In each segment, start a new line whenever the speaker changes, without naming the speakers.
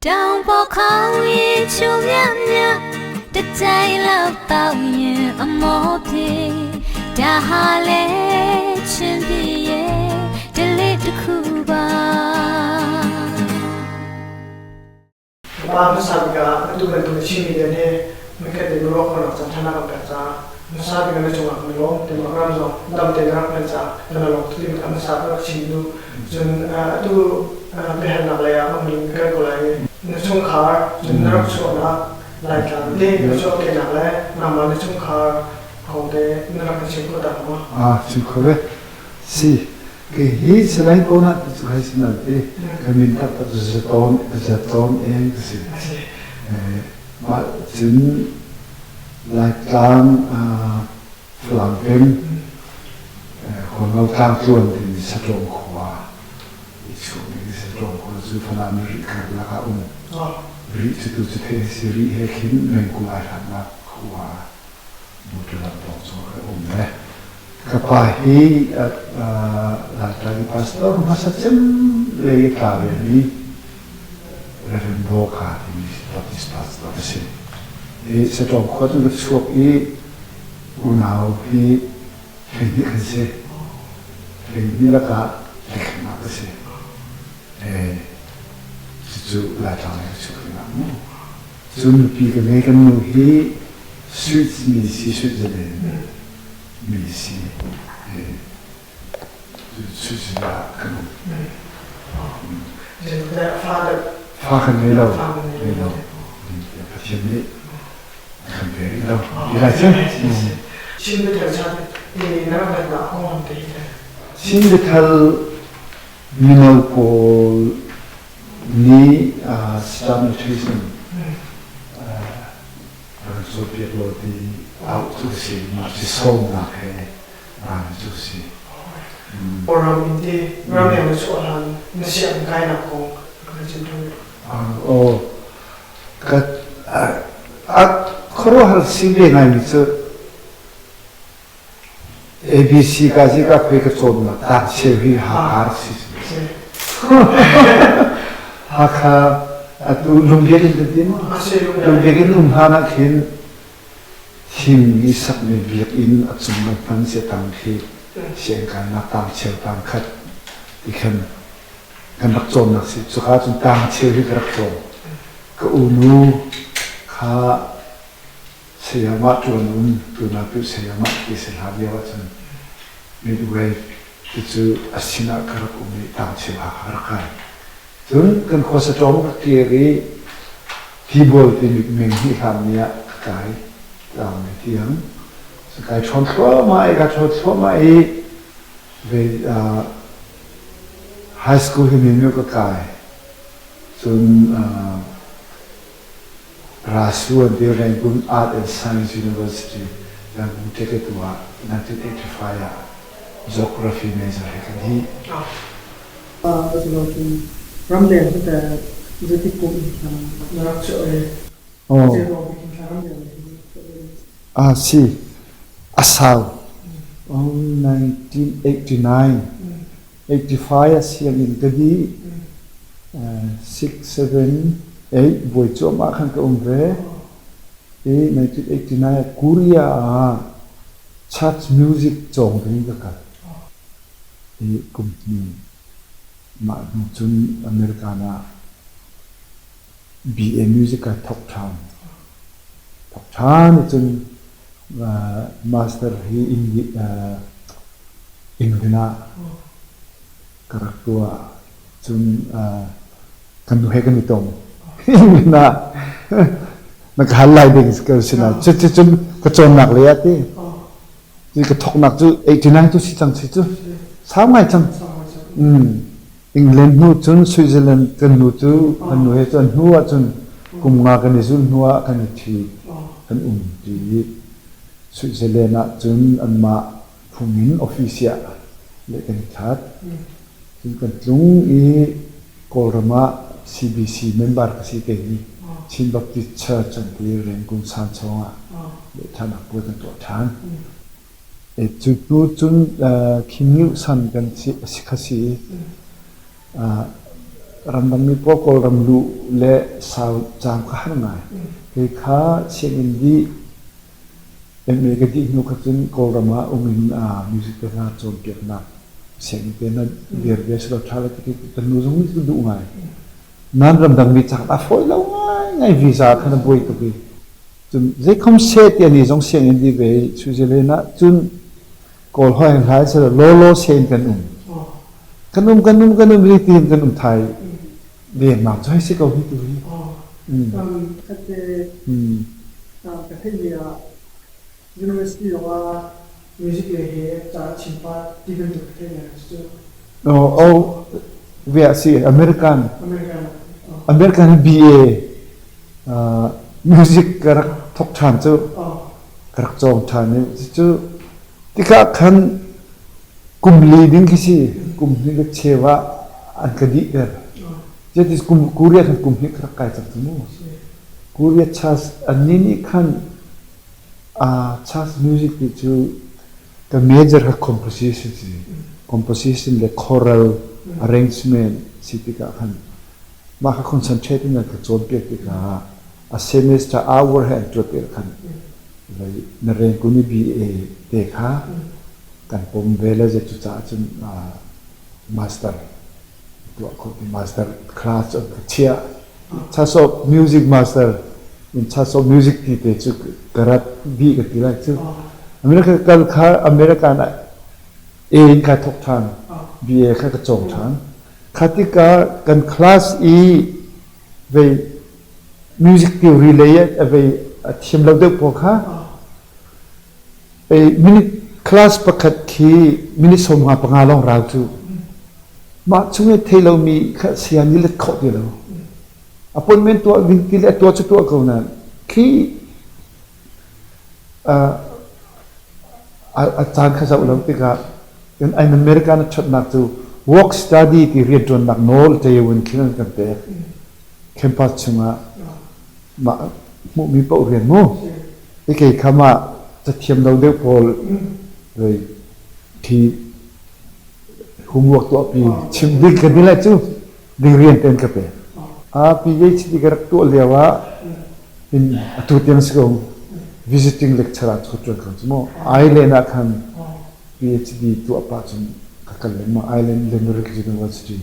တောင်ပေါ်ခေါင်းရင်ချုံမြမြတကြိုင်လောက်ပေါ့ရင်အမောပြေဒါဟာလေချင်းပြေရဲ့ဒလေးတစ်ခုပါ
Pa hmasa bik ah atu bantuk na chimmi rian hi nikhat in ruah khawhnak caan ṭha na kan pek caah hmasa bik ah na cungah kan i lawm. Timah ram zong dam tein na rak hman caah kan i lawm tuk timi kha hmasa ka rak chim duh. Cun atu biahalnak lei ah kan hun kal ko lai i na chungkhar cun na rak chuahnak Laitlang te na chuahkehnak le nangmah na chungkhar kong te na rak kan chim khawh ta maw?
Ah, chim kho ve. Si, kei hi Salai Kona ti cu hai si nalte ka min taktak cu Zaton Zaton Eng ka si. Mah cun Laitlang Falam peng Khualno tlangtluan timi Satlawng khua i chuahmi ka si. Satlawng khua cu Falam i Rih karlak ah um. Rih cu tu cu theih a si. Rih he khin mengku ai hlatnak khua motor lam pawng cung ah ka um le ka pa hi Laitlang i pastor hmasa cem lei i tla vemi Reverend Boka timi Baptist pastor a si. I Saṭawng khua cun ka chuak i unau hi 12 kan si. 12 lakah hleikhatnak ka si. Cucu Laitlang lei ka chuak dingah mu. Cun nupi ka ngei kan nu hi Swiss mi si Switzerland mi si Switzerland ah kan um. Fa kan ngei lo. Ngei lo. Pathian nih a kan pe rih lo. Ti lai cu.
Chin biathal chan i na rak lannak kong lam te hi.
Chin biathal mino pawl nih staff nutrition rak cawnpiak law ti auh cu si mah ci sawmnak he ran cu si.
Kawlram in ti ramleng na chuah hlan na sianginn kainak kong kan chim ṭhan.
Aw ka a khuaruahhar si ve ngaimi cu ABC ka zi ka phe ka cawnnak tak cheu hi Hakha rak si. Hakha atu lungbiak in kan ti maw? Lungbiak in um hlan ah khin thing i sakmi biakinn a cung kan hman si tang khi siangkainak tang cheu tang khat ti khan kan rak cawnnak si. Cuka cun tang cheu hi ka rak cawng. Ka unu kha Sayamah ṭuan um tuna cu sayamah ti si hlah lio ahcun midway ti cu a sinah ka rak um i tangcheu Hakha ka rak kai. Cun kan khuasa ṭawng ka kir i Tibual timi meng hnih hlan ni ah ka kai tlang ni tiang. Cun kai ṭhawn thluahmah i ka ṭhawn thluahmah i ve high school hi minu ka kai. Cun Rasu an ti Rangoon Art and Science University Rangoon Ṭekatu ah 1985 ah Geography major he kan hi.
Ramleng cu teh zeitik kum in thla na rak chuah i zeiruang bik in thla ramleng in na rak chuah i?
Ah si, a sau. 1989, 85 ah sianginn ka dih. 6, 7, 8 buai cuahmah khan ka um ve. I 1989 ah Korea ah church music cawng ding ka kal. I kum hnih mah hnu cun American ah BA music ka thawk ṭhan. Thawk ṭhan i cun master hi England ah ka rak tuah. Cun kan nu he kan i tong. England ah na ka hal lai ding ka sinah cuticun ka cawnnak lei ah ti. Cu ka thawknak cu 89 tu si cang si cu. Sau ngai cang. England hnu cun Switzerland kan nu cu kan nu he cun hnu ah cun kum nga kan i zul hnu ah kan i ṭhi kan um ti i Switzerland ah cun anmah phung in office ah le kan i that. Cun kan tlung i Kawlram ah CBC member ka si te hi Chin Baptist Church an ti Rangoon Sanchawng ah lehṭhannak puai kan tuah ṭhan. Cu hnu cun Khin Nguh San kan si kha si i. Ramdangmi pawl Kawlram luh le sau caam kha har ngai. Kei kha sianginn dih MA ka dih hnu kha cun Kawlram ah um in music te hna cawnpiaknak sianginn te hna dir ve selaw ṭha le ti kan nu zong nih duh ngai. Nan ramdangmi caah a fawi lo ngaingai visa khan a buai tuk i cun zeikhom seh ti ani zong sianginn dih ve i Switzerland ah cun Kawl hoi hlai selaw law law seh in kan um. Kan um kan um kan um li tiin kan um thai lengmang cu hei si ko hi tu hi.
Khatte ka theih mi ah university zong ah music lei he ca chim pah ti bantuk ka theih ngai cu.
Oh, oh, ve si American.
American.
American BA music ka rak thok ṭhan cu ka rak cawng ṭhan i cu tikah khan kum li ding khi si kum hnih le cheu ah an ka dihter. Zetis kum Korea khan kum hnih ka rak kai cang cu mu. Korea church annih nih khan church music ti cu ka major kha composition si. Composition le choral arrangement si tikah khan mah kha concentrate in an ka cawnpiak tikah a semester hour he an tuah tikah khan na rengkun i BA te kha kan pom ve le zei cucaah cun master tuah khawh ti master class an ka chiah. Church of Music Master in Church of Music ti te cu ka rat bi ka ti lai cu. America kal kha America ah A in kai thok ṭhan BA kha ka cawng ṭhan. Kha tikah kan class i vei music theory lei a vei a thiam lo deuh pawl kha Minute class pakhat khi minute 55 lawng rau cu. Mah chung i thei lomi kha saya nih let khawh ti lo. Appointment tuah ding ti le a tuah cu tuah ko nain khi a caan kha zoh lo tikah in America na ṭhatnak cu work study ti rianṭuannak nawl ṭeun khin an kan pek. Campus chungah mah hmuhmi paoh rian mu. I kei kha mah cathiam lo deuh pawl khi homework tuahpi chim ding ka ti lai cu ding rian ten ka pe. A PhD ka rak tuah lio ah in atu tiang si ko visiting lecture ah ka ṭuan ko cu mu. Ireland ah khan PhD tuah pah cun ka kal lengmang Ireland Limerick University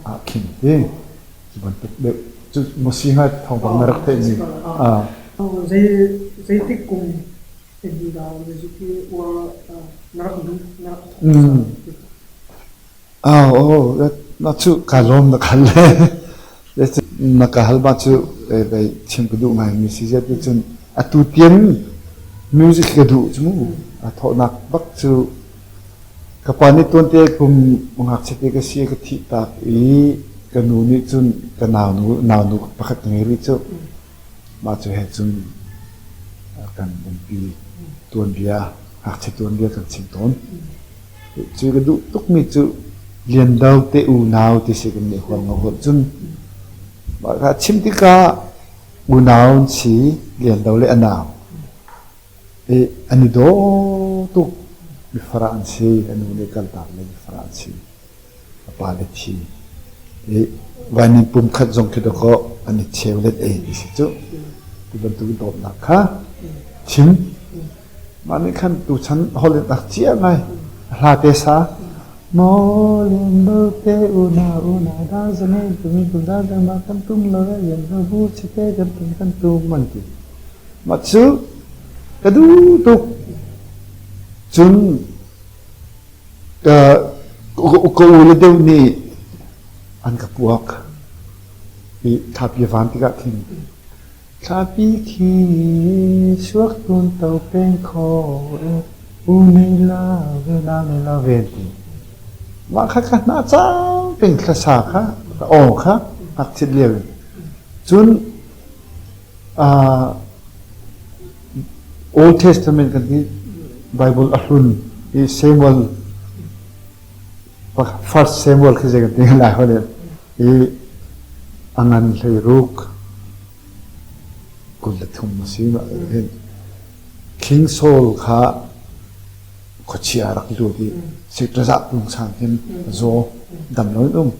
ah khin ti. Cu bantuk deuh cu maw si hnga thawngpang na rak theihmi?
Zei zeitik kum in dah music hi uar na rak duh na rak thawk?
Oh, oh, na cu ka lawm na khal le. Na ka hal ma cu vei chim ka duh ngai mi si zet cun atu tian music ka duh cu mu. A thawhnak bak cu Ka pa nih tuante kum ngakchia te ka si ka thih tak i ka nu nih cun ka naunu naunu pakhat ka ngei rih cu. Mah cu he cun kan umpi tuanbia ngakchia tuanbia kan chim tawn. Cu ka duh tukmi cu Lian Do te unau ti si kan nih hual ngo holh cun mah kha chim tikah unau an si Lian Do le a nau. An i daw tuk. Mifarah an si. A nu nih kaltak le mifarah an si. A pa le thi. Vainin pumkhat zong khi dawkaw an i cheu let ei ti si cu. Ti bantuk dawtnak kha chim. Mah nih khan tuchan holh in ak cia ngai. Hla te sa. Maw lian do te una una da zane tumi tum da ma kan tum lo re yan ho bu chite kan tum kan tum man ti. Mah cu ka duh tuk. Cun ka ka u le deuh nih an ka puak i thlapi a van tikah khin thlapi khi suak tun to peng kho e u nei la ve na nei la ve ti. Mah kha ka hna cang peng thlasa kha ka aw kha ngakchit lio in. Cun Old Testament kan ti Bible a hlun i Samuel First Samuel khi zei kan ti lai hoi i a ngan hlei ruk 23 a si hin King Saul kha khuachia rak lut i sikrazah tung sang hin zaw dam lo in um.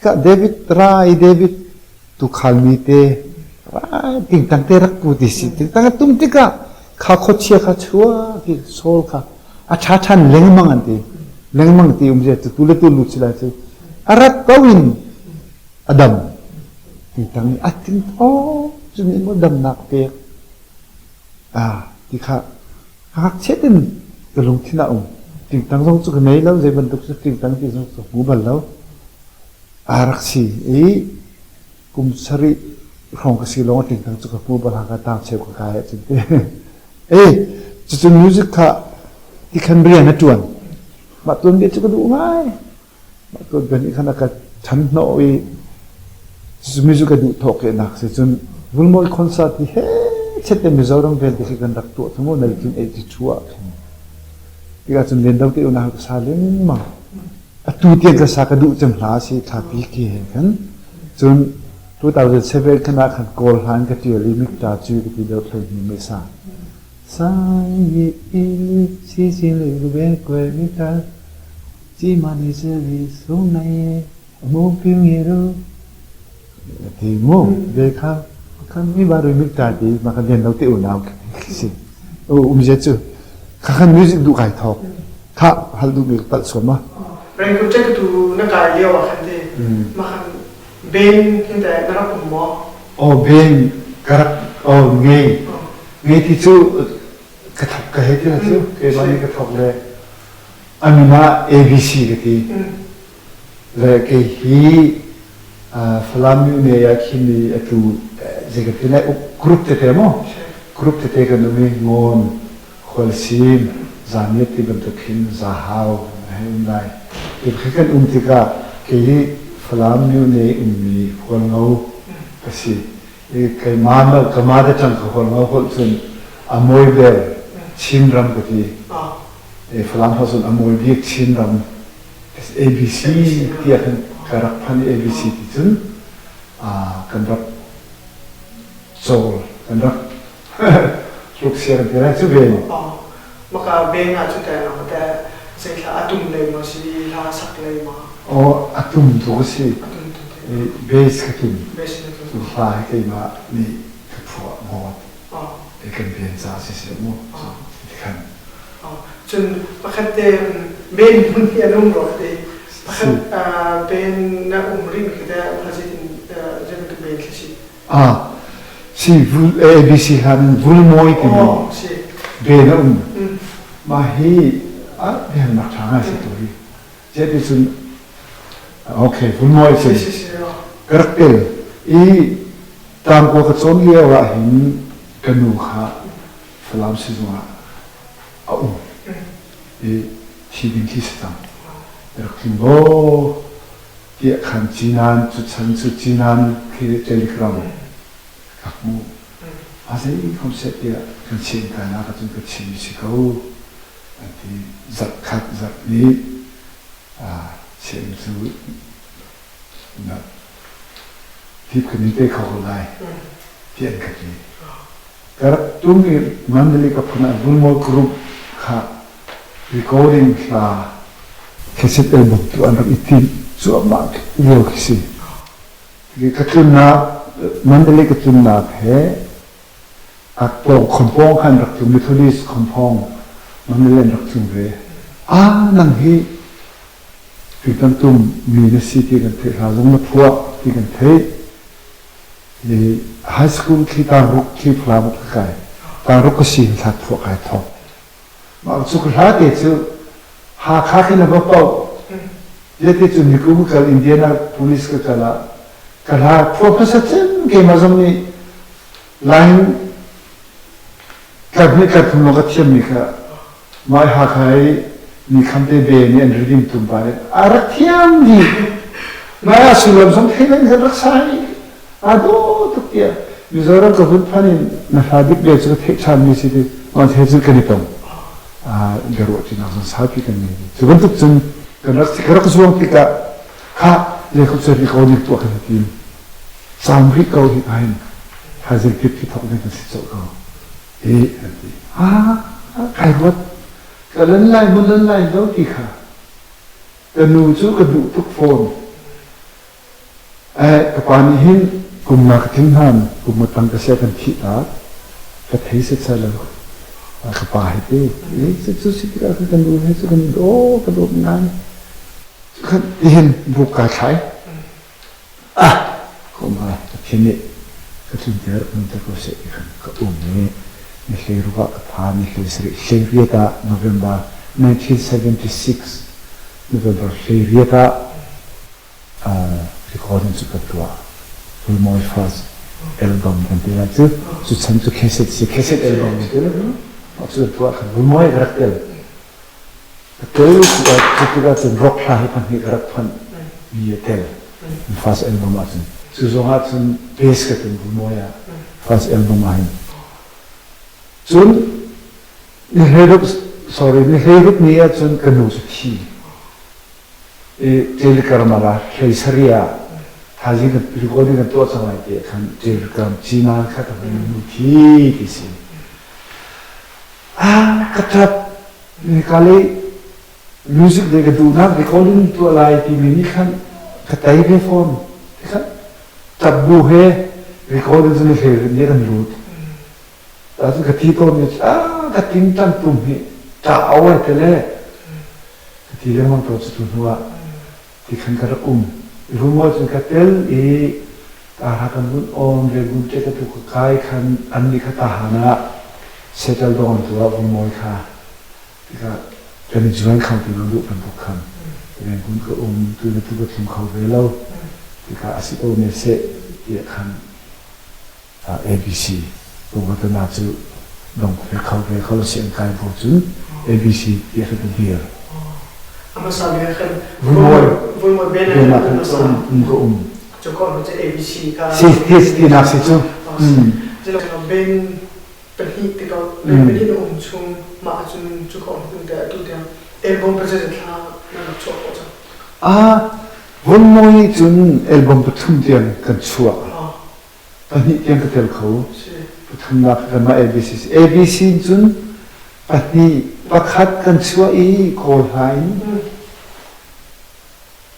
Ka David rai David tuukhal mi te rai tingtang te rak pu ti si. Tingtang a tum tikah kha khuachia kha chuak i Saul kha a ṭha ṭhan lengmang an ti. Lengmang ti um zia cu tu le tu lut si lai cu. A rat ko in a dam. Tingtang nih a ting thawng cu nih maw damnak pek. Ah ti kha ngakchia in ka lungthin ah um. Tingtang zong cu ka nei lo, zei bantuk cu tingtang ti zong cu hmu bal lo. Aa rak si i kum sarih hrawng ka si lawng tingtang cu ka hmu bal haka tang cheu ka kai ahcun te. Eh, cucu music kha ti khan rian a ṭuan. Mah tuanbia cu ka duh ngai. Mah tuanbia nih khan a ka ṭhan hnawh i cucu music ka duh thawk kehnak si cun Vulmawi concert hi he chet te Mizoram vialte khi kan rak tuah thung 1982 ah khin. Tikah cun Liando te unau ka sa lengmang. Atu tiang ka sa ka duh cem hla si thlapi ki he khan. Cun 2007 khan ah khan Kawl hla in ka ṭial i Mikta cu ka ti deuh hlei hnu me sa. Sai yi i si si le lu be kwe mikta ci ma ni se li sung na ye mu pyu nge ru ti mu ve kha khan mi ba ru mikta ti ma kan den lo te unau si um je cu kha khan music du kai thok kha hal du mi pal suam ma
Rengku check tu na kai lio ah khan te ma khan ben hin te na rak um maw?
Oh ben ka rak oh ngei ngei ti cu ka thok ka he ti cu keimah nih ka thok le amin ah ABC ka ti le kei hi Falam mine ah khin i atu zei ka ti lai group tete maw group tete kan um i ngawn khualsim zaniat ti bantuk khin zahau hei um lai ti khi kan um tikah kei hi Falam mine ummi Hualngo ka si i keimah ka te ṭang ka Hualngo holh cun a mawi ber Chinram ka ti i Falam holh cun a mawi bik Chinram ABC tiah khan ka rak phan i ABC ti cun kan rak cawl kan rak hluk siar ti lai cu ve
Maka beng ah cu te nang te zei thla atum lei ma si hla sak lei ma?
Oh atum tu ka si. Bass ka tum. Cu hla hi keimah nih ka phuah ngawt. E kan bian ca si seh mu. Ti khan.
Cun pakhat te ben hmun hi an um ro te pakhat ben na um rin khi te zeitin zeibantuk ben khi si?
Ah, si ABC hlan in vulmawi timi ben a um. Mah hi ah biahalnak ṭha ngai si tu hi. Zeiti cun okay vulmawi cun ka rak tel i tangkua ka cawn lio ah hin ka nu kha Falam sizung ah a um i thi ding khi si cang. Rak tling law tiah khan Cinan cu chan cu Cinan khi telegram ka hmuh. A zei khom seh tiah kan chim kai nak ahcun ka chim si ko an ti. Zarh khat zarh hnih chim cu na tip kan in pe kho ko lai ti an ka ti. Ka rak tum i Mandalay ka phun ah Vulmawi Group kha recording hla cassette album tu an rak i timh cuahmah lio khi si. Ka tlunnak Mandalay ka tlunnak he a khuampawng khan rak tlung Methodist khuampawng Mandalay an rak tlung ve. Ah nang hi tutan tum mi na si ti kan theih hla zong na phuah ti kan theih. I high school khi taangruk khi Falam ka kai. Taangruk ka si hlat phuah kai thawk. Mah cu ka hla te cu Hakha khi na va paoh. Tiate cu nikum ka kal Indianapolis ka kal ah ka hla phuah hmasa cem keimah zong nih line tlar hnih tlar thum lawng ka thiammi kha mah Hakha i mi khamte be nih an ridim tum pa nih a rak thiam dih. Mah ah sullam zong thei len kan rak sa i aa dawh tuk tiah Mizoram ka vun phan in na hla dik bel cu ka theih ṭhanmi si ti mah he cun kan i tong. Biaruah ṭinak zong saupi kan ngei. Cu bantuk cun kan rak ka rak zuang tikah kha Jacob cu recording tuah kan i tim. Caam rih ko hi ka hin thaizing tip khi thawk ding kan si colh ko. Hi an ti. Ah, kai ruat. Ka lan lai maw lan lai lo ti kha. Ka nu cu ka duh tuk fawn. Ka pa nih hin kum nga ka tling hlan kum nga tang ka sia kan thih tak ka thei setsai lo. Ka pa he te cu si tikah kan nu he cu kan i daw ka dawt ngai. Khan tihin buk kai thlai. Ah ko ma Pathian nih ka tlunter nunter ko seh ti khan ka um i ni hleiruk ah ka phan ni hlei hleiriat ah November 1976 November hleiriat ah recording cu ka tuah. Vulmawi first album kan ti lai cu. Cu chan cu cassette si cassette album kan ti lai. Cu tuah khan vulmawi ka rak tel. Ka tel cu tikah cun rock hla hi pahnih ka rak phanh mi a tel. First album ahcun. Cu zong ahcun bass ka tum vulmawi ah first album ah hin. Cun ni hleiruk sorry ni hleiruk ni ahcun ka nu cu thi. Telegram ah hlei sarih ah thaizing kan recording kan tuah cang lai ti khan telegram cina kha ka hmun nu thi ti si. Ah ka ṭap ka le music le ka duhnak recording tuah lai timi nih khan ka tei ve fawn. Khan ṭap bu he recording cu ni hlei nih kan lut. Ahcun ka thi tawn mi ah ka tingtang tum hi ṭah au ai te le ka ti lengmang tawn cu tu hnu ah ti khan ka rak um. I rumor cun ka tel i tahra kan vun on Rangoon ṭe ka tu ka kai khan an nih kha tahan ah settle dong an tuah Vulmawi kha tikah kan i join kho ti lo duh bantuk khan Rangoon ka um tu le tu ka tlung kho ve lo tikah a si ko ne seh tiah khan ABC Bogotana cu dong ve kho ve kho si an kai bu cun ABC ti kha ka dir.
A hmasa bik ah khan Vulmawi Ben ah khan
um ka um.
Cu ko cu ABC ka
si ti ti nak si cu.
Ben pahnih te ko ben pahnih na um chung mah cun cu ko hun te atu tiang album pasal thla na rak chuah khawh cang.
Ah Vulmawi cun album pathum tiang kan chuah. Pahnih tiang ka tel kho. Pathumnak kanmah ABC si. ABC in cun pahnih pakhat kan chuah i Kawl hla in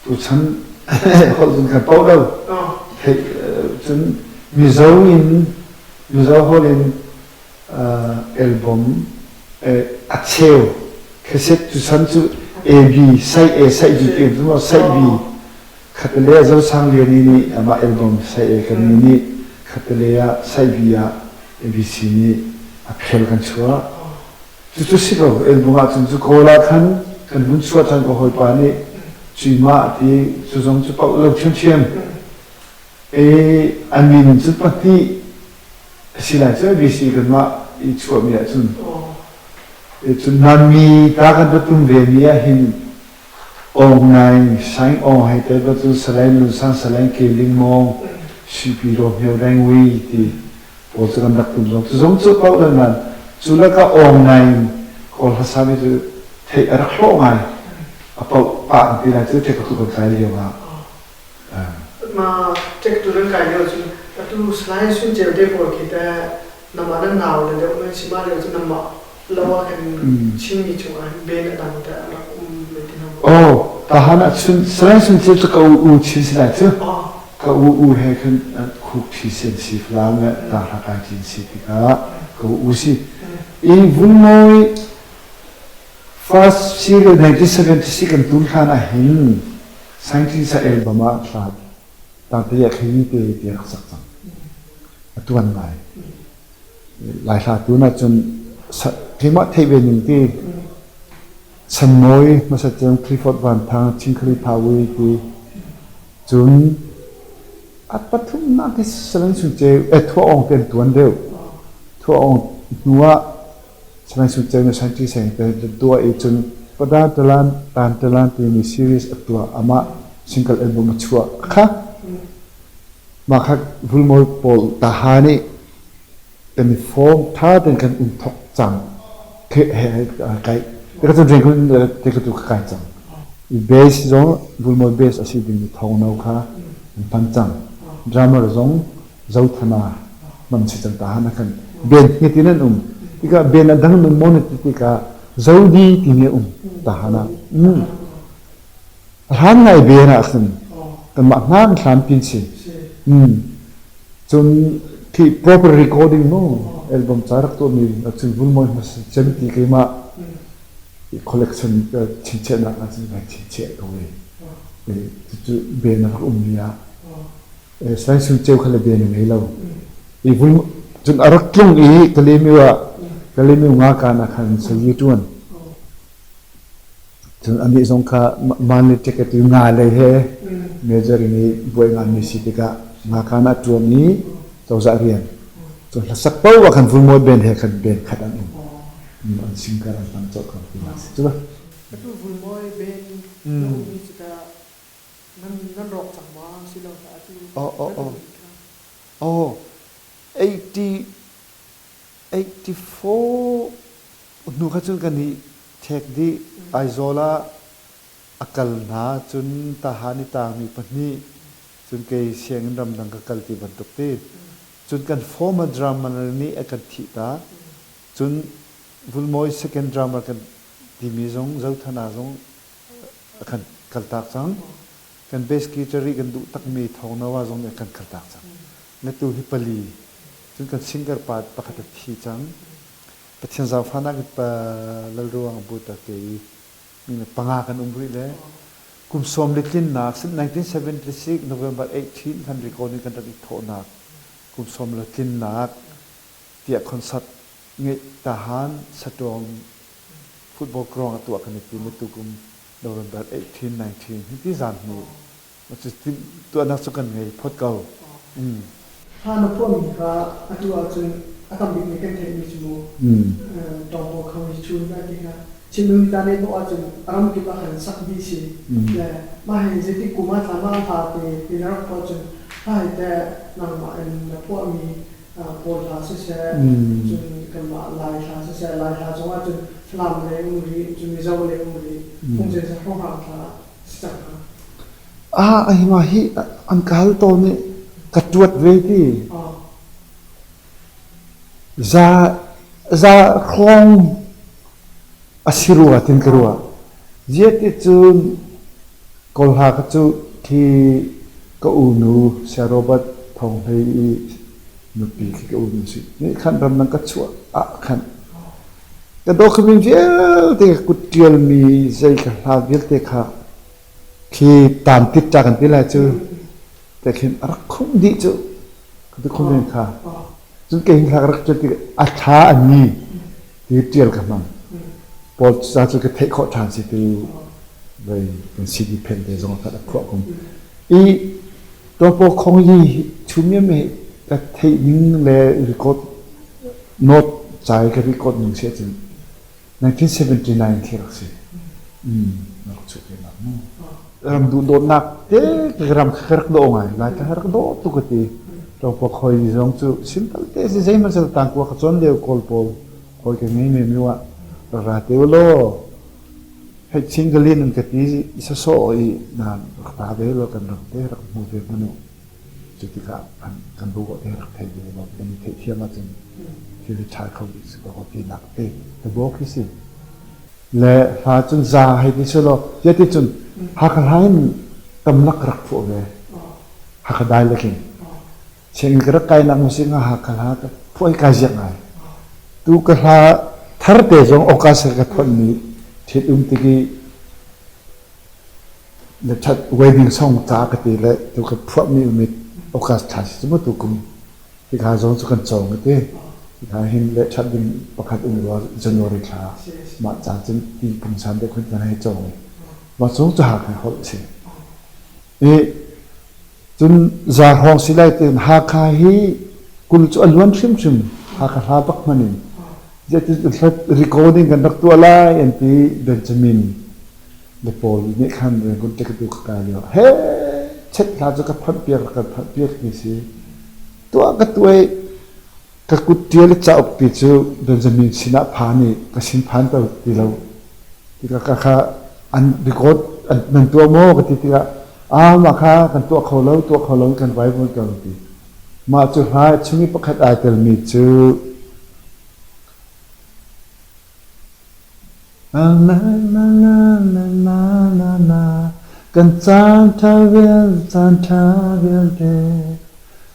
tuchan holh cun kan poh lo. Cun Mizo in Mizo holh in album a cheu cassette tuchan cu AB sai A sai B ti um sai B Khatlei ah Zosang Lian nih amah album Sai kan mi nih khatlei ah Sai bi ah ABC nih a phel kan chuah. Cucu si ko album ahcun cu Kawl ah khan kan hun chuah ṭhan ka hawipa nih Cuimah ti cu zong cu paoh lo ṭhiamṭhiam. E an min cu pahnih a si lai cu ABC kanmah i chuahmi ahcun. E cun nanmi ta kan va tum ve mi ah hin Aung Naing, Saing Aung hei tel cu Salai Lun Sang, Salai Ke Ling Mawng, Suipi Ro Hmyo Reng Wi ti pawl cu kan rak tum zong. Cu zong cu paoh nan man. Cu lakah Aung Naing Kawl hlasa mi cu theih a rak hlawh ngai. A paoh pah an ti lai cu theih ka tu kan kai lio ah.
Ma tek tu nan kai lio cun atu Salai Sun Ceu te pawl khi teh namah nan nau le deuh nan si ma lio cu namah lo ah kan Chinmi chungah hin ben a dang te a rak um ve ti hna
Oh, tahan ah chun Salai Sun Ceu cu ka u u chin si lai cu. Ka u u he khan khuk thi sen si falam le ta hla kai cin si tikah ka u u si. I Vulmawi first serial 1976 kan tum hlan ah hin Scientist a album ah hla tangte ah khi te ti rak sak cang. A tuan ngai. Lai hla tu na cun keimah theih ve ning ti Chan Mawi hmasa cem Clifford Van Thang Chingkhali Phawi ti cun a pathumnak hi Salai Sung Ceu eh Thua Aung te an tuan deuh. Thua Aung hnu ah Salai Sung Ceu nih Scientist he te tuah i cun Pada Talan Tan Talan timi series a tuah amah single album a chuah kha mah kha Vulmawi pawl taha nih kan i form tha tein kan um thok cang kai ka cun ring te ka tu ka kai cang i bass zong Vulmawi bass a si ding thong no kha an pan cang drummer zong Zothana man si cang ta han kan ben hi tin an um tikah ben a dang nun mon ti tikah zodi ti ne um ta hana hlan ngai ben ah khan ka Kanmah hna hlan pin si. Cun khi proper recording mu album ca rak tuahmi cun vulmawi hmasa cem ti keimah collection chinchiahnak ah cun vai chinchiah ko e. Cucu ben a rak ummi ah Sai Sun Ceu kha le ben a ngei lo. I vul cun a rak tlung i Kalemiu ah Kalemiu nga kaan ah khan sayi ṭuan. Cun anih zong kha man le ticket i nga lei he major in i buai nganmi si tikah nga kaan ah ṭuan i cozah rian. Cun hlasak paoh ah khan vulmawi band he khan band khat an um. An singkar an hmang colh ko ti si cu.
Atu vulmawi band na ummi cu tah nan rawk cang ma silo tah atu
Oh, oh, oh. Oh, 80, 84 hnu kha cun kan i ṭhek dih. Aizawl ah a kal hna cun Tahan i tangmi pahnih cun kei sianginn ramdang ka kal ti bantuk ti. Cun kan former drummer nih a kan thih tak. Cun Vulmawi second drummer kan timi zong Zothana zong a kan kaltak cang. Kan bass guitar i kan duh takmi Thawngnoa zong nih a kan kaltak cang. Na tu hi pali. Cun kan singer pa pakhat a thi cang. Pathian zaangfahnak in pa Lalruang Buta ke i mi panga kan um rih le kum sawm le tlinnak 1976 November 18 kan recording kan rak i thawhnak kum sawm le tlinnak tiah concert ngeih tahan Satawng football ground a tuah kan i tim i tukum November 18 19 hi ti zan hi tuahnak cu kan ngei phot ko.
Hla na phuahmi kha atu ahcun a tam bikmi kan theihmi cu Tawngpaw kho hi chun a ti kha Chinmi ta ne poh ahcun a ram kip ah khan sak dih si. Le mah hi zeitik kum ah thla mah hla te ti na rak phuah cun hla hi teh nangmah in na phuahmi Kawl hla siseh, cun kanmah Lai hla siseh, Lai hla zong ahcun Falam lei um rih, cun Mizo lei um rih, phungchen sa hrawnghrang hla si cang hnga.
Ah, mah hi an ka hal tawn i ka ṭuat ve ti. Za za hrawng a si rua tin ka ruah. Ziah cun Kawl hla kha cu khi ka unu Saya Robert Thawng Hlei i nupi khi ka unu si. Nih khan ramdang ka chuah ah khan ka document vialte ka kut ṭialmi zei ka hla vialte kha khi taan tit ta kan ti lai cu te khin a rak khumh dih cu ka document kha cun kei hla ka rak ṭial tik a thla an ni ti ṭial ka hmang paul ca cu ka theih khawh ṭhan si tu vei kan CD phen te zong kha a phuah kum i topo khong yi chumiam hi ka theih ning le record note cai ka record ning si cun 1979 khi rak si. Rak chuah te nak mu. Ram duh dawtnak te ram kha rak daw ngai. Lai ka rak daw tuk ka ti. Tlawngpa khoi zong cu simple te si zeihmanh sal tang kua ka cawn lio kawl pawl khoi ka ngei me mi wa ra te law hei chingalin an ka ti i saw i na rak ta ve lo kan ram te rak hmu ve manu. Cu tikah kan bu te rak thei ve lo kan i theihthiam ahcun thil ṭha kho dih si ko tinak te ka bawk hi si. Le hla cun za hei ti selaw tiah ti cun Hakha hla in tamlak rak phuah ve. Hakha dai lekin. Sianginn ka rak kainak musik nga Hakha hla ka phuah hi kai ziak ngai. Tu ka hla thar te zong August ka phuahmi ṭhit um tiki Na ṭhat wedding song ca ka ti le tu ka phuahmi um i August thla si cu maw tu kum tikha zong cu kan cawng ka ti. Tikha hin le ṭhat ding pakhat um rua January thla mah caan cun ti pungsan deuh khan kan hei cawng i mah zong cu Hakha holh a si. I cun za hrawng si lai tiin Hakha hi kul cu a luan hrimhrim Hakha hla bak hman in zeitin recording kan rak tuah lai an ti Benjamin le pawl nih khan Rangoon te ka tu ka kai lio he chet hla cu ka phanh piak ka phanh piak mi si tuah ka tuai ka kut tial cauk pi cu Benjamin sinah phan i ka sin phan to ti lo tikah ka kha an record nan tuah maw ka ti tikah ah mah kha kan tuah kho lo tuah kho lo kan vai voi ko ti mah cu hla chung i pakhat ai telmi cu Kan caan ṭha vial caan ṭha vialte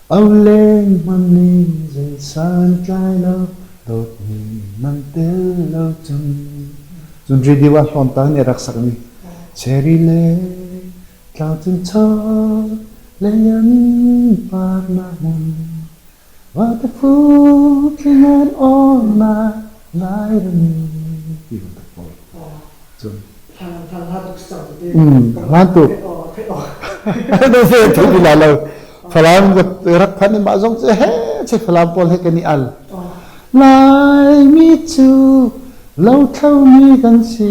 Au lengmang ning zei santlai lo dawtmi nang tel lo cun. Cun radio ah hlawn nih a rak sakmi Cherry le tlangcung chaw lei an parnak hmun Vate-phu tling an awlnak Lairam ti bantuk pawl. Cun hlan tuk. Na fe thei ti lai lo. Falam rak phan i mah zong cu he che Falam pawl he kan i al. Laimi cu lothlomi kan si.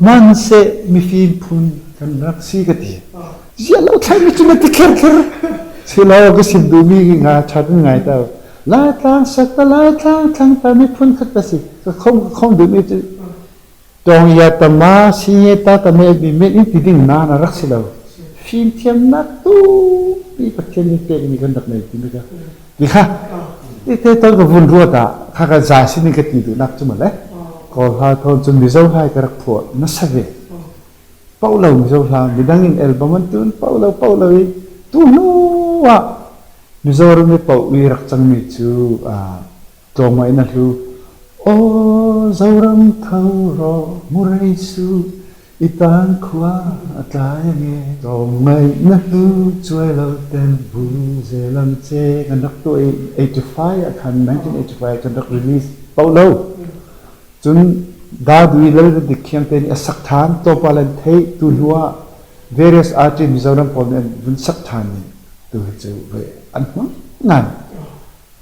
Hmanhseh mifim phun kan rak si ka ti. Ziah lothlomi cu na ti kher kher. Silo ka sim duhmi nga ṭha kan ngai ta. Laitlang sak ta Laitlang thlang ta miphun khat ka si. Ka khom ka khom duhmi cu Tawng ya tama sinye ta tame mi men in ti ding na na rak si lo. Fimthiamnak tu pi Pathian nih pekmi kan rak nei ti mi ka. Ti kha ti te ton ka vun ruat ah kha ka za sin in ka ti duhnak cu male. Kawl hla thawn cun Mizo hla ka rak phuah nasa ve. Pauh lo Mizo hla midang in album an tun pauh lo pauh lo i tu hnu ah Mizoram i pauh i rak cangmi cu tlawmngai in a hlu. Aw Zoram tho rawh murei su i tan khua a tlai ange tlawmngai na hlu cuai lo ten bu zelam che kan rak tuah i 85 ah khan 1985 ah kan rak release pauh lo cun Dadu i Lal Dik Khiang te nih a sak than tlawmpal an theih tu hnu ah various artist Mizoram pawl nih an vun sak than i tu hi cu an hmang ngai.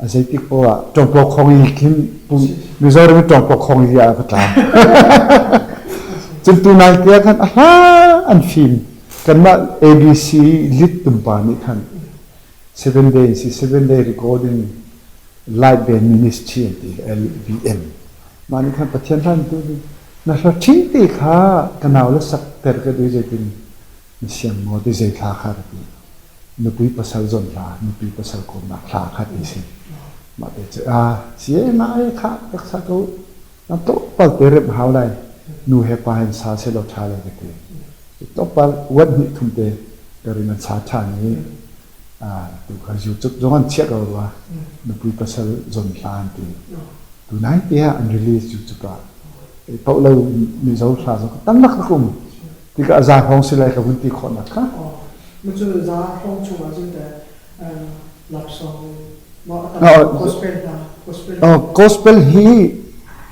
A zeitik poah ah ṭawngpaw khong i khin Mizoram i ṭawngpaw khong i ah ka tla. Cun tunai te ah khan a hla an fim. Kanmah ABC lit tumpa nih khan 7 day si 7 day recording live band ministry an ti LBM. Mah nih khan Pathian hlan tu na hla ṭhing te kha ka nau le sak ter ka duh zeitin na siang maw ti zei thla kha ka ti. Nupui pasal zawn hla, nupi pasal kawmnak hla kha ti si. Mah te cu a si e mah e kha rak sa ko. Na tlawmpal te remh hau lai. Nu he pa hin sa selaw ṭha lai ka ti. Tlawmpal uat hnih thum te ka rin an sa ṭhan i tu kha YouTube zong an chiah ko rua. Nupui pasal zawn hla an ti. Tunai te ah an release YouTube ah. Paoh lo Mizo hla zong tam rak rak um. Tikah a za hrawng si lai ka vun ti khawhnak kha.
Cun za hrawng chungah cun teh love song gospel hna gospel.
Gospel hi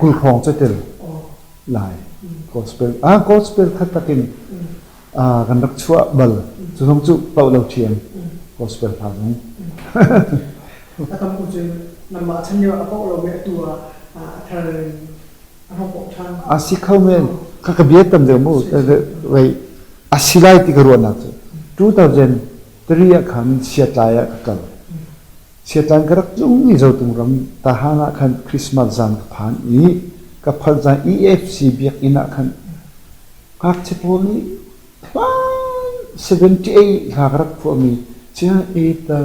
20 hrawng cu tel lai. Gospel ah gospel kha takin kan rak chuah bal. Cu zong cu paoh lo ṭhiam gospel hla zong.
A tam u cu nangmah chan lio a paoh lo mi atu ah a thar
A si kho men. Ka ka bia tam deuh mu. Wei a si lai ti ka ruahnak cu 2003 ah khan Siatlai ah ka kal. Siatlai ka rak tlung i Zotung ram Tahan ah khan Christmas zan ka phan i ka phanh zan EFC biakinn ah khan ngakchia pawl nih hlan 78 hla ka rak phuahmi Chia ita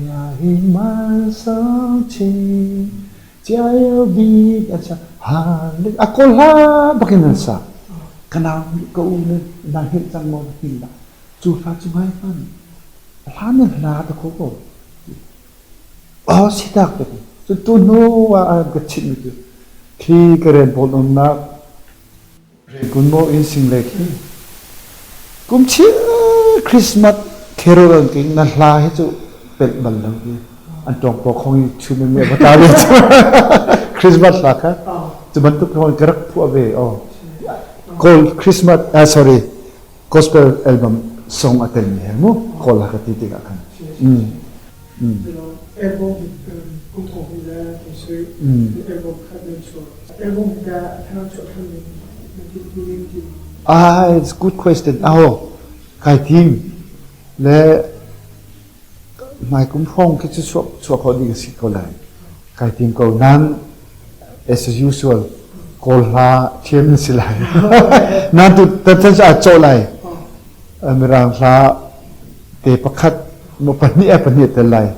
ya hi mal sang chi Cia bik an sa a kawl hla bakin an sa ka nau ka u ne na hngilh cang maw na hngilh dah cu hla cu ngai hman hla nan hla ta kho ko oh si tak te cu tu hnu ah ka chimh mi cu khi ka rian pawl umnak Kun maw in sing le khi kum chil Christmas carol an king na hla hi cu pelh bal lo ti an tawng paw khong i chun in va ta ve cu Christmas hla kha cu bantuk thong ka rak phuah ve oh kawl Christmas ah sorry gospel album song a tel mi he mu kawl hla ka ti tikah khan
Album kum thong hi le album khat nan chuah album ka thang chuah than ning
Ah, it's good question. Aho, kai tim le hmai kum hrawng khi cu chuah chuah khawh ding a si ko lai. Kai tim ko nan as usual kawl hla thiam na si lai. Nan tu tan a cawh lai. Mirang hla te pakhat maw pahnih ah pahnih tel lai.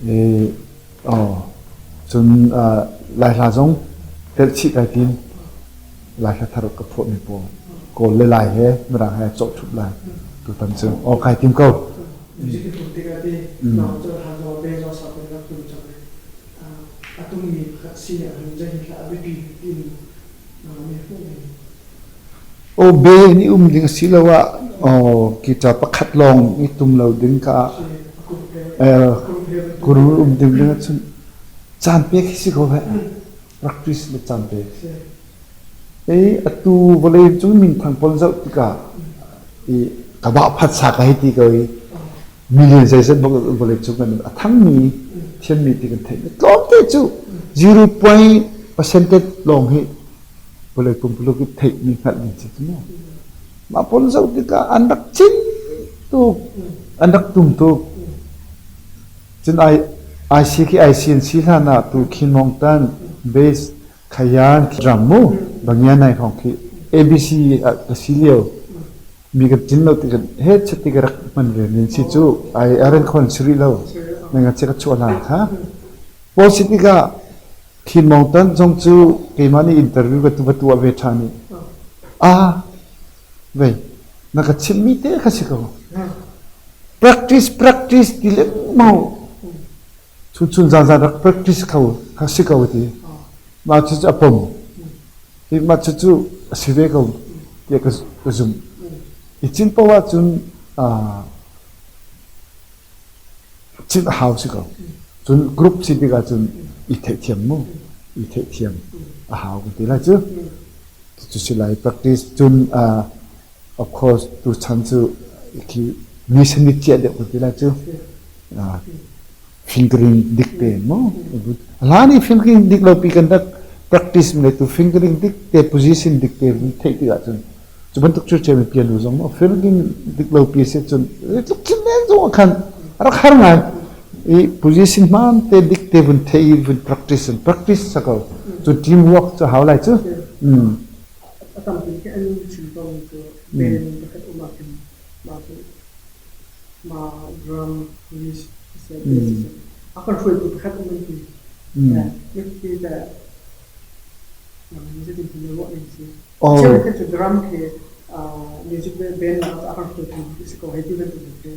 I oh cun Lai hla zong telh chih kai tim. Lai hla thar ka phuahmi pawl. Kawl le Lai he Mirang he cawh ṭhup lai. Tutan cu aw kai tim ko.
Music tum tikah ti nang cu hlan zong be zong sak in rak tum cang i a tummi pakhat si ah hin zei hi a biapi tin mi hmuh ning.
Aw be nih um ding asiloah aw guitar pakhat lawng i tum lo ding ka guru um ding ding ahcun caan pek hi si ko heh. Practice le caan pek. Ei atu vawlei cung minthang pawl zoh tikah i ka bah phat sa ka hei ti ko i million zeizat vawlei cung kan a thangmi thiammi ti kan theih tlawmte cu 0 point percentage lawng hi vawlei pumpuluk i theihmi hngalh ding si cu mu. Mah pawl zoh tikah an rak cin tuk, an rak tum tuk. Cun IC khi IC an si hlan ah tu Khin Mong Tan base Khayan drum mu Bangyan nai hrawng khi ABC ah ka si lio mi kan cin lo ti kan he chat ti ka rak hman ve min si cu ai aren khon si rih lo na nga che ka chuah hlan kha paul si tikah Khin Mong Tan zong cu keimah nih interview ka tu va tuah ve ṭhan i ah vei na ka chimmi te kha si ko practice practice ti lengmang chun chun zan zan rak practice kho kha si ko ti mah cu a pom ti mah cu cu a si ve ko tiah ka ka zumh i cin poah cun cin a hau si ko cun group si tikah cun i theihthiam mu i theihthiam a hau kan ti lai cu cu si lai practice cun of course tuchan cu khi mi sani chiah deuh kan ti lai cu fingering dik te mu hlan i fingering dik lo pi kan rak practice le tu fingering dik te position dik te theih tikah cun cu bantuk cu chem piano zong mu fingering dik lo pi se cun tluk chin men zong khan rak har ngai i position hman te dik te vun thei vun practice practice sako cu teamwork cu hau lai cu.
A tampi khi an chim tawnmi cu band pakhat um ahkhin mah cu mah drum, bass siseh, bass siseh a kan hruaitu pakhat um an ti. Mipi teh zeitin na ruah ning si? Cheukhat cu drum khi music band ah a kan hruaitu si ko hei ti bantuk khi.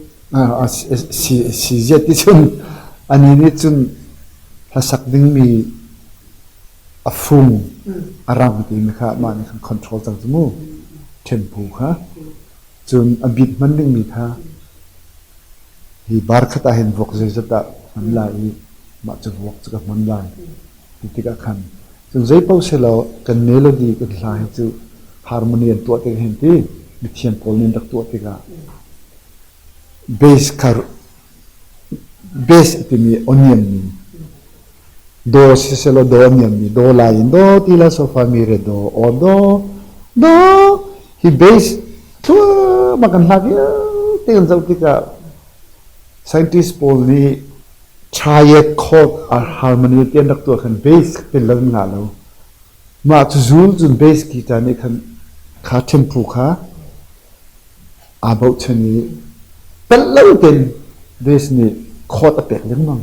Si ziat ti cun ani nih cun hlasak dingmi a fung a rang timi kha mah nih khan control cang cu mu tempo kha cun a bit hman dingmi kha hi bar khat ah hin vok zeizat dah hman lai i mah cu vok cu ka hman lai ti tikah khan cun zei paoh selaw kan melody kan hla hi cu harmony an tuah tik hin ti mithiam pawl nih an rak tuah tikah bass kha bass timi onion mi Do siselaw do a niammi do lai in do ti la sofa mi re do aw do do hi base thluahmah kan hla vialte kan zoh tikah scientist pawl nih triad chord or harmony ti an rak tuah khan bass tel lo in ngah lo. Mah cu zul cun bass guitar nih khan kha tempo kha aa bochan i pelh lo tein bass nih chord a pek lengmang.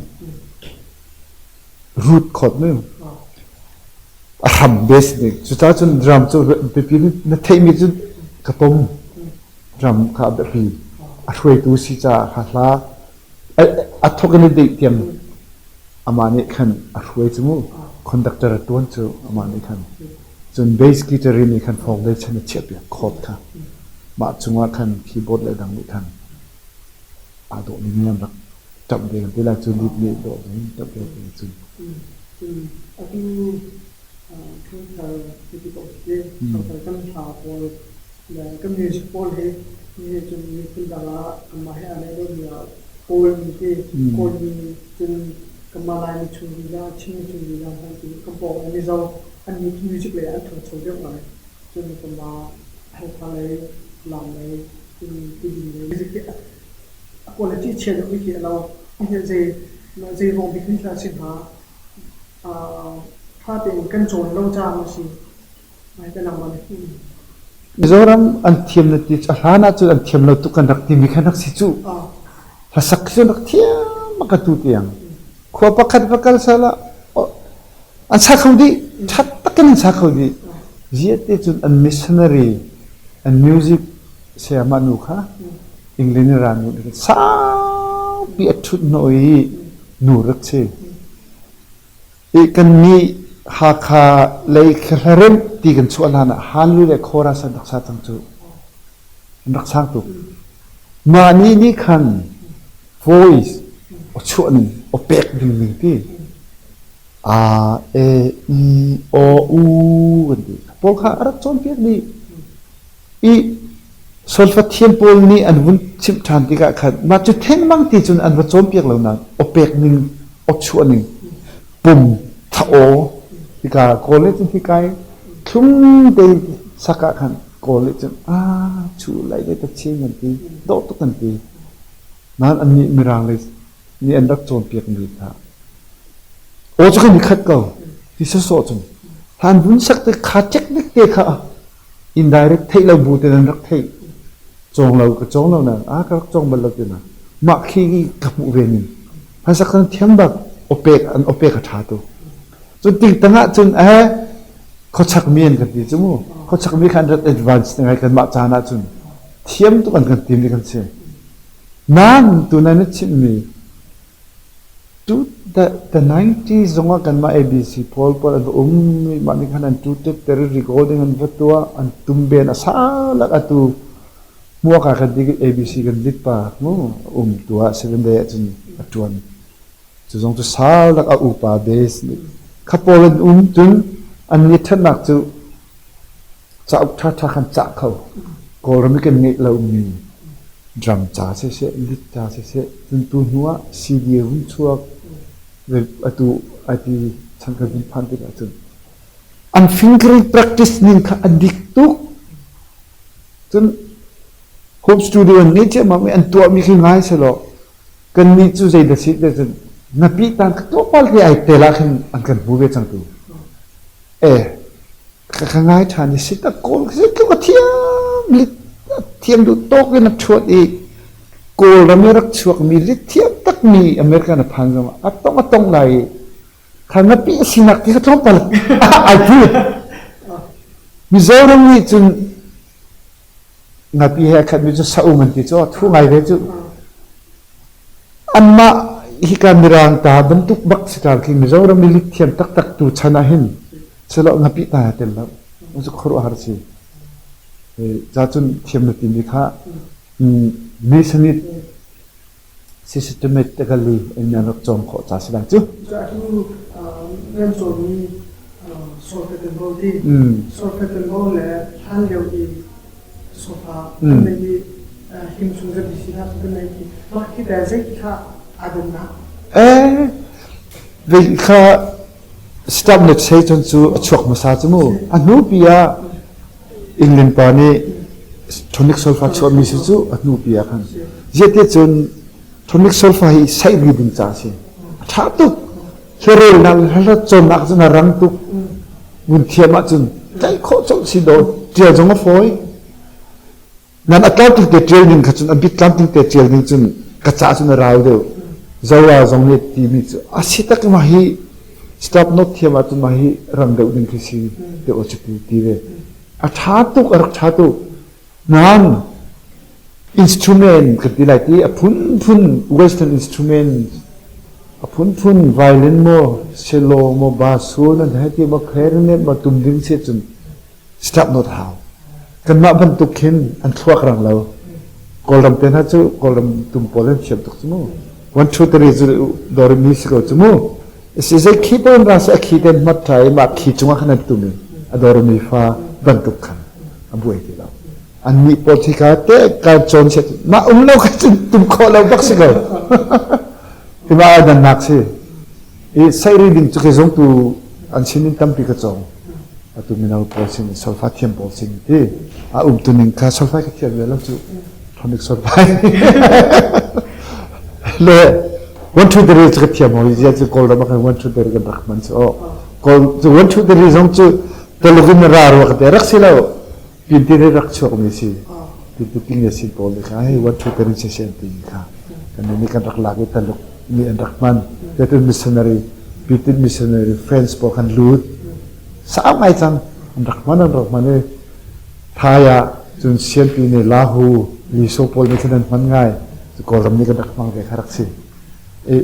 Root chord mu. A hram bass nih. Cucaah cun drum cu biapi na theihmi cu ka pom. Drum kha a biapi. A hruaitu si caah kha hla a thawk in a deh tiang amah nih khan a hruai cu mu. Conductor a tuan cu amah nih khan. Cun bass guitar nih khan foundation a chiahpiak chord kha. Mah cungah khan keyboard le dang nih khan aa dawh ning in an rak ṭamh ve kan ti lai cu lead nih dawh in ṭamh ve ti cun.
Atu ṭhangthar ti paoh si ṭhangthar kan hla pawl le kan music pawl hi ni cun miphun dang ah kanmah he aa naih deuhmi ah Kawlmi ti Kawlmi cun kanmah Laimi chung lila Chinmi chung lila hmanh ti kan pawng Mizo an music lei ah an ṭhangcho deuh ngai cun kanmah Halkha lei Falam lei A quality chia deuh khi a lo. Zei zei ruang bik nih dah a si hnga? Ṭha tein kan cawn lo caah maw si? Ka nangmah nih hmuh ning.
Mizoram an thiam na ti a hlan ahcun an thiam lo tuk kan rak timi khan rak si cu. Hlasak cu rak thiam a ka tu tiang. Khua pakhat va kal sala an sa kho dih. Ṭhat takin an sa kho dih. Ziate cun an missionary. An music sayamah nu kha England in ra nu saupi a ṭhut hnawh i nu rak si. I kannih Hakha lei hlaremh ti kan chuah hlan ah Hanlu le Chorus an rak sa cang cu. An rak sang tuk. Mah nih nih khan voice aw chuah ning, aw pek ding ning ti A, E, I, O, U kan ti. Pawl kha a rak cawnpiak dih. I solfa thiam pawl nih an vun chimh ṭhan tikah khan mah cu thengmang ti cun an va cawnpiak lo nain aw pek ning, aw chuah ning, pum, tha aw hika Kawl nih cun hika i thlum te sak ah khan Kawl nih cun a chu lai le ta chin kan ti, dawh tuk kan ti. Nain annih Mirang lei nih an rak cawnpiakmi kha aw cu kan i khat ko ti sawsawh cun hlan vun sak te kha technique te kha indirect theih lo bu te nan rak theih cawng lo ka cawng lo na a ka rak cawng bal lo ti na mah khi ka hmuh ve ning hlan sak kan thiam bak opek an opek a tha tu cun ting tang ah cun eh khuachak mi an kan ti cu mu khuachak mi khan rat advance ngai kan mah caan ah cun thiam tuk an kan tim ni kan si Nain tunai na chimhmi tu the 90s zongah kanmah ABC pawl pawl an va um i mah nih khan an tu-tip ter i recording an va tuah an tum ben a salak atu hmuak ah kan ti ABC kan lit pa mu um tu ah 7 day ahcun a ṭuan cu zong cu salak a upa base nih kha pawl an um cun an ni ṭhatnak cu Cauk ṭhaṭha khan cah kho. Kawlram i kan ngeih lomi drum ca siseh, lit ca siseh, cun tu hnu ah CD a vun chuak. Atu IT chan kan vun phan tikah cun an fingering practice ning kha a dik tuk. Cun home studio an ngei ciammam i an tuahmi khi ngai selaw kannih cu zeidah si te cun ngapi tan ka tuah pal te ai tel ah khin an kan hmu ve cang tu. Eh, ka ngai ṭhan i si tak kawl zeitluk a thiam lit thiam duh tawk in a ṭhuat i Kawlram i rak chuakmi lit thiam takmi American a phan zong a tong a tong lai i kha ngapi a sinak ti kha tlawmpal ai phu. Mizoram nih cun ngapi he a khatmi cu saum an ti cu thu ngai ve cu. Anmah hika Mirang ta bantuk bak si ṭal khi Mizoram i lit thiam taktak tu chan ah hin silo ngapi ta tel lo. Cu khuaruahhar si. Ca cun thiam na timi kha Masonite systematically in an rak cawm khawh ca si lai cu.
Cu atu nan cawnmi solfetenbo ti solfetenbo le hlan lio i sofa kan nei i him chung ZBC hna cu kan nei i mah khi te zei kha aa dannak?
Eh, vei kha stop na chei cun cu a chuak hmasa cu mu. A hnu pi ah England pa nih tonic solfa chuahmi si cu a hnu pi ah khan. Ziate cun tonic solfa hi saih ri ding ca a si. A ṭha tuk. Hlarelnak le hla cawnnak cun a rang tuk. Vun thiam ahcun tlaih khawh colh si dawh. Ṭial zong a fawi. Nan a tlamtling te ṭial ning kha cun a bit tlamtling te ṭial ning cun ka ca cun a rau deuh. Zoa zong nih timi cu a si tak mah hi stop note thiam ahcun mah hi rang deuh ding khi si deuh a si ti ti ve. A ṭha tuk a rak ṭha tuk. Nain instrument kan ti lai ti a phunphun western instrument a phunphun violin maw cello maw bassoon an hei ti maw clarinet maw tum ding si cun stop not hau kanmah bantuk khin an thluak rang lo kawlram te hna cu kawlram tum pawl an thiam tuk cu mu 1 2 3 cu do re mi si ko cu mu si zei khi ten ra se a khi ten mat tha i mah khi cungah khan an tum i a do re mi fa bantuk khan a buai ti lo annih pawl thi kha te ka cawn set mah um lo kha cun tum khawh lo bak si ko tima dan nak si i sairi ding cu ke zong tu an sin in tampi ka cawng atu mino pawl sin solfa thiam pawl sin ti a um tu ning kha solfa ka thiam ve lo cu tonic solfa le 1 2 3 cu ka thiam hoi zia cu kawlram ah khan 1 2 3 kan rak man cu o kawl cu 1 2 3 zong cu Tuluk in ra rua ka te rak si lo Pinti nih rak chuakmi si. Pinti ting sin pawl nih kha hei 1 2 3 si an ti kha kan nih kan rak lak i Taluk nih an rak hman. Tetin missionary Pitin missionary French pawl khan lut sau ngai cang an rak hman an rak hman i Thai ah Cun sianpi nih lahu liso pawl nih khin an hman ngai. Kawlram nih kan rak hmang ve kha rak si. E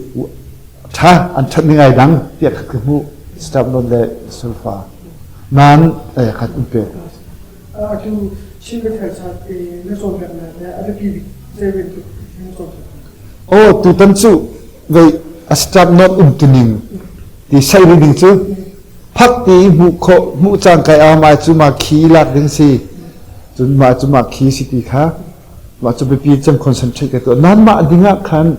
ṭha an ṭhat ning ai dang tiah khat ka hmuh staff note le sulfa nan khat in pe.
Atu Chin biathel chat i na cawnpiaknak le a biapi bik zei bantuk na cawnpiak?
Oh, tutan cu vei a staff note um tuning ti sai ding cu phak ti hmuh khawh hmuh cang kai a ma cu ma khi lak ding si cun ma cu ma khi si ti kha mah cu biapi cem concentrate ka tuah nan mah ding ah khan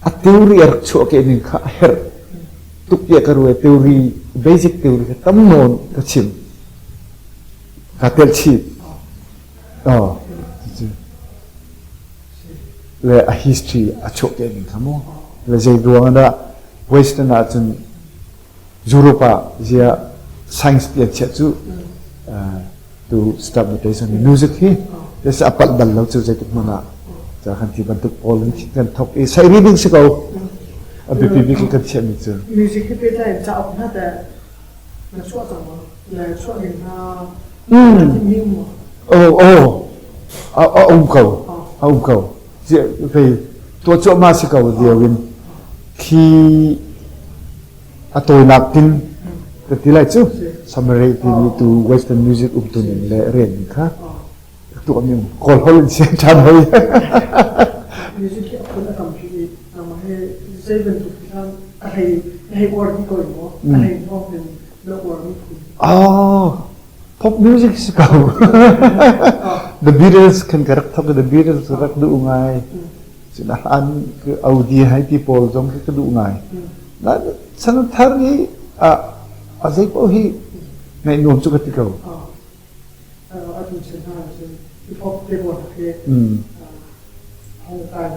a theory a rak chuah ke ning kha a herh tuk tiah ka ruai theory basic theory kha tam nawn ka chim ka tel chih oh le a history a chuah ke ning kha mu le zei ruang dah western ah cun Europe ah zia science ti an chiah cu tu stop notation music hi this a palh bal lo cu zeitik hmanh ah ca kan ti bantuk pawl in kan thok i sai reading si ko a biapi bik kan chiah mi cu
music hi pehtlai in cauk hna te na chuah cang maw le chuah ding hna mi um maw
oh oh a um ko a um ko fei tuah cuahmah si ko lio in khi a tawinak tin ka ti lai cu summary timi tu western music umtu ning le rian ning kha tuah mi kawl hol in sian ṭhan hoi.
Music hi a phun a tampi i nangmah he zei bantuk hlan a hei a hei uar dih ko maw a hei hngawng in na uar mi phun?
Oh, pop music si ko. The Beatles kan ka rak thok. The Beatles rak duh ngai. An Audi hai ti pawl zong khi ka duh ngai. Chan thar hi a zei paoh hi ngaih nuam cu ka ti ko.
Atu chan hna cun hip hop te pawl khi hong kai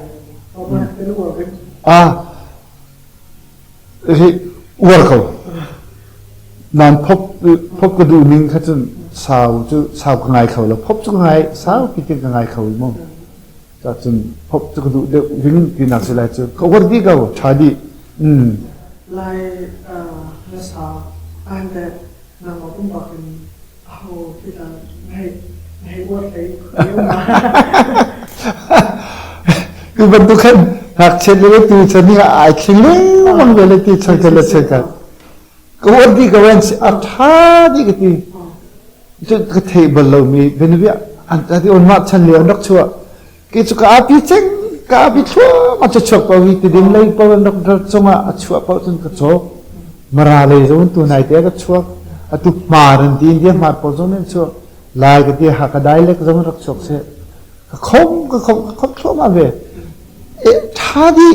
Ah, hi uar ko. Nan pop pop ka duh ning kha cun sau cu sau ka ngai kho lo. Pop cu ka ngai sau pi tin ka ngai kho i mu. Cun pop cu ka duh deuh ving tinak si lai cu ka uar dih ko ṭha dih.
Lai na sa an le nangmah pumpak in aho khi ta na hei na hei uar hlei
Tu bantuk khan ngakchia le tu chan ni ai thling lengmang ve le ti chan kan le chan kan ka uar dih ko an a ṭha dih ka ti. Ka theih bal lomi bianabia an ti on mah chan lio an rak chuah ke cu ka api ceng ka api thluam a chuak ko hi tidim lei pa an rak rak cungah a chuah paoh cun ka cawk mara lei zong tu nai te ka chuak atu hmar an ti India hmar pawl zong an chuak lai ka ti Hakha dialect zong rak chuak se ka khom ka khom ka khom thluahmah ve e tha di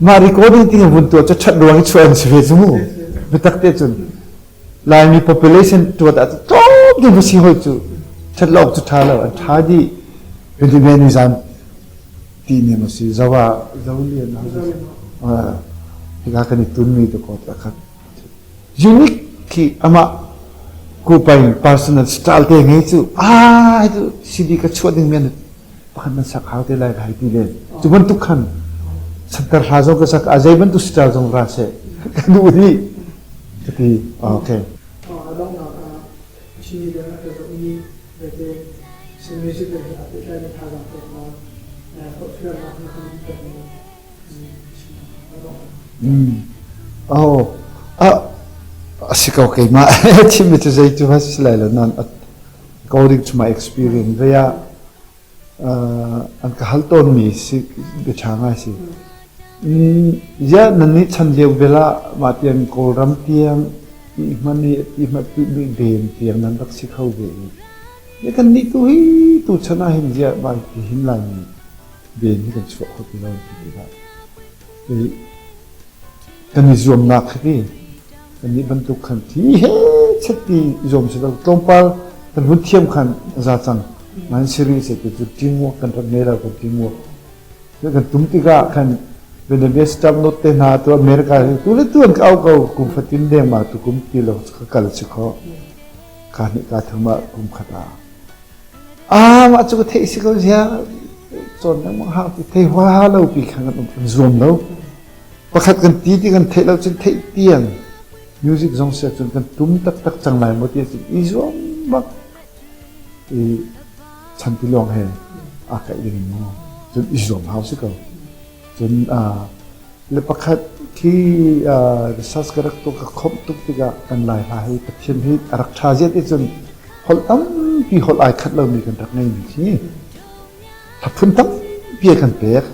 mah recording ting vun tuah cu that ruang i chuah an si ve cu mu biatak te cun Laimi population tuat ah tlawm te va si hoi cu ṭhat lo awk cu ṭha lo an ṭha dih Pennsylvania nizan ti ne ma si zawa zolian hika kan i tunmi te ko ta khat unique khi amah kupain personal style te ngei cu ah CD ka chuah ding men pakhat man sak hau te lai hai ti le cu bantuk khan chantar hla zong ka sak a zei bantuk style zong ra se ka duh dih ka ti okay.
Donghnak ah Chin le ka zohmi vialte Chin music le he aa pehtlaimi thazaang peknak forhfialnak na kan pekmi.
Oh, ah, a si ko keimah chimmi cu zei cu va si lai lo nan according to my experience ve ah an ka hal tawnmi si biaṭha ngai si. Ziah nan nih chan lio bel ah mah tiang Kawlram tiang ti hman i ti hmat ti ben tiang nan rak si kho ve i. Ya kan nih tu hi tu chan ah hin ziah mai ti hin Laimi ben hi kan chuah kho ti lo ti tikah kan i zuamnak khi kannih bantuk khan thi he chet ti zuam si lo tlawmpal kan hun thiam khan za cang man siri se ti cu teamwork kan rak ngei lo kan teamwork kan tum tikah khan Vietnamese staff note te hna tu America tu le tu an ka au ko kum fatin deng ma tu kum ti lo ka kal si kho ka ni ka thuma kum khat ah ah mah cu ka theih si ko zia cawn lengmang hau ti thei hua lo pi khan kan um kan zuam lo Pakhat kan ti ti kan theih lo cun theih tiang music zong si ahcun kan tum taktak cang lai maw ti ahcun i zuam bak. I Chantiluang he aa kaih ding in mu cun i zuam hau si ko. Cun le pakhat khi research ka rak tuah ka khomh tuk tikah kan Lai hla hi Pathian hi a rak ṭha ziat i cun holh tampi holh ai khat lomi kan rak ngeimi khi phun tampi a kan pek.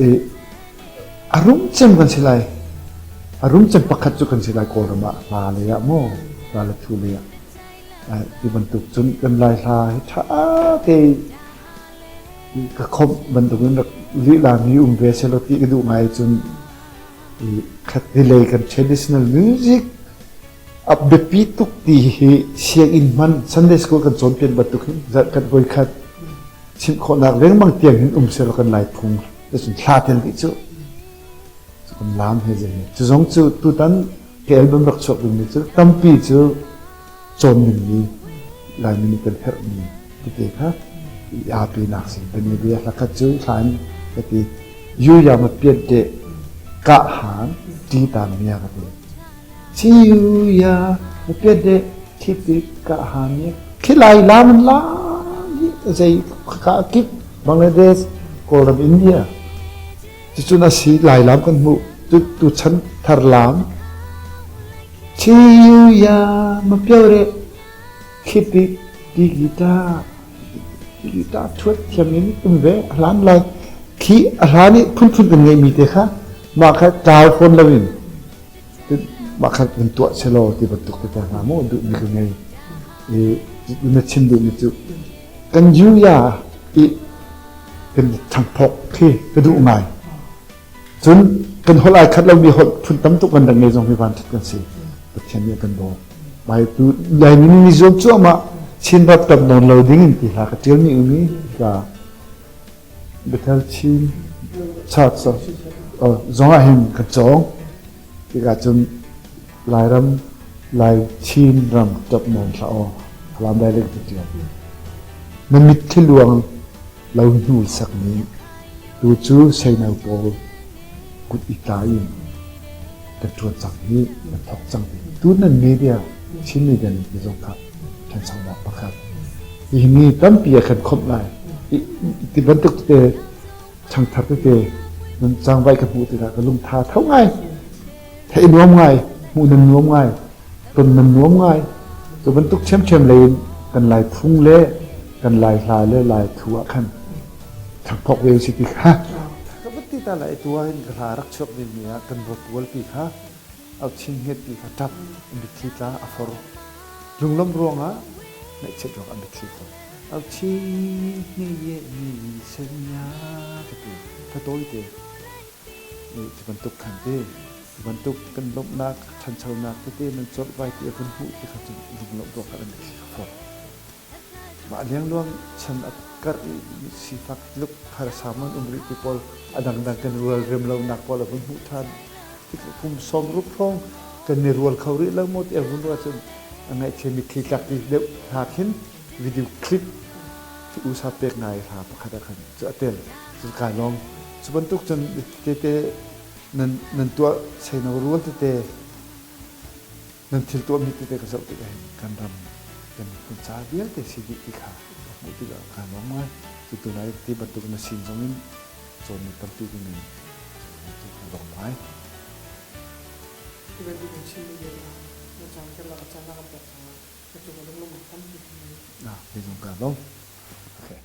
I a rum cem kan si lai. A rum cem pakhat cu kan si lai Kawlram ah hla lei ah maw hla le thu lei ah ti bantuk cun kan Lai hla hi ṭha te ka khomh bantukin rak lihla mi um ve selaw ti ka duh ngai cun i khat lei kan traditional music a biapi tuk ti hi sianginn hman Sunday school kan cawnpiak bantuk hin zarh khat voi khat chimh khawhnak lengmang tiang hin um selaw kan lai phung cun thla tel dih cu kan lam he ze cu zong cu tutan ke album rak chuak dingmi cu tampi cu cawn dingmi Laimi nih kan herhmi tete kha i aapi nak si kan i bia hlakhat cu hlan ka ti yu ya ma piat de ka han ti ta mia ka ti chi yu ya ma piat de thi ti ka han ni khi lai lam la hi zei ka kip Bangladesh Kawlram India Cucun a si lai lam kan hmuh. Tu chan thar lam. Chiu ya ma pio re khipi ti gita ti gita thuat thiam in um ve a hlan lai khi a hlan i phunphun kan ngeih mi te kha mah kha tlau fawn lo in mah kha kan tuah selaw ti bantuk te hna maw duh mi ka ngei i na chim duh mi cu kan yu ya i kan ṭhangphawk khi ka duh ngai. Cun kan holh ai khat lomi holh phun tam tuk kan rak ngei zong hi vanṭhat kan si. Pathian nih a kan dawt. Mai tu Laimi nih zuam cuahmah Chin rap tam nawn lo ding in ti hla ka ṭialmi um i ka Bethel Chin Church zong ah hin ka cawng. Tikah cun Lairam Lai Chin ram ṭap nawn hlah aw Falam dialect ka ṭial. Na mitthli luang lo hnu sakmi tu cu seino pawl kut i tlai in kan ṭuan cang hi kan thawk cang ti tu nan media Chin media nih ti zong kha ṭhanchonak pakhat hi mi tampi a kan khomh lai ti bantuk te ṭhangthar tete nan cangvai ka hmuh tikah ka lungtha tho ngai theih nuam ngai hmuh nan nuam ngai ton nan nuam ngai. Cu bantuk ṭhiamṭhiam lei in kan Lai phung le kan Lai hla le Lai thu ah khan ṭhangphawk ve usih ti kha. Ka van ti ta lai tu ah hin ka hla rak chuak dingmi ah kan ruat pi kha au chin hnget pi kha ṭap a mitthli tla a for. Lunglawmh ruangah ngaihchiat ruangah a mitthli for. Au chin hne ye ni sen ya ka ti. Thatawi te. Cu bantuk khan te. Cu bantuk kan lawmhnak, ṭhanchonak tete nan colh vai ti a vun hmuh ti kha cu lunglawmh ruangah kan mitthli kha for. Mah liangluang chan a karh i sifak tluk harsa man um rih ti pawl a dangdang kan rual rem lonak pawl a vun hmuh ṭhan. Kum 60 hrawng kan i rual kho rih lo maw ti a vun ruah cun a ngaihchia mitthli tlak ti deuh hna khin video clip cu usa pek ngai hla pakhat ah khan cu a tel cu kai lawm. Cu bantuk cun tete nan nan tuah seino rual tete nan thil tuahmi tete ka zoh tikah hin kan ram kan miphun ca vialte si dih ti kha ka hmuh tikah kaa nuam ngai. Cu tu lai ti bantuk na sin zong in cawnmi tampi ka ngei. Cu ka lawm ngai.
Hi bantuk in Chin media na caan karlak a caan na kan pek caah na cung ah lunglawmhnak tampi kan ngei.
Ah, kei zong kaa lawm. Okay.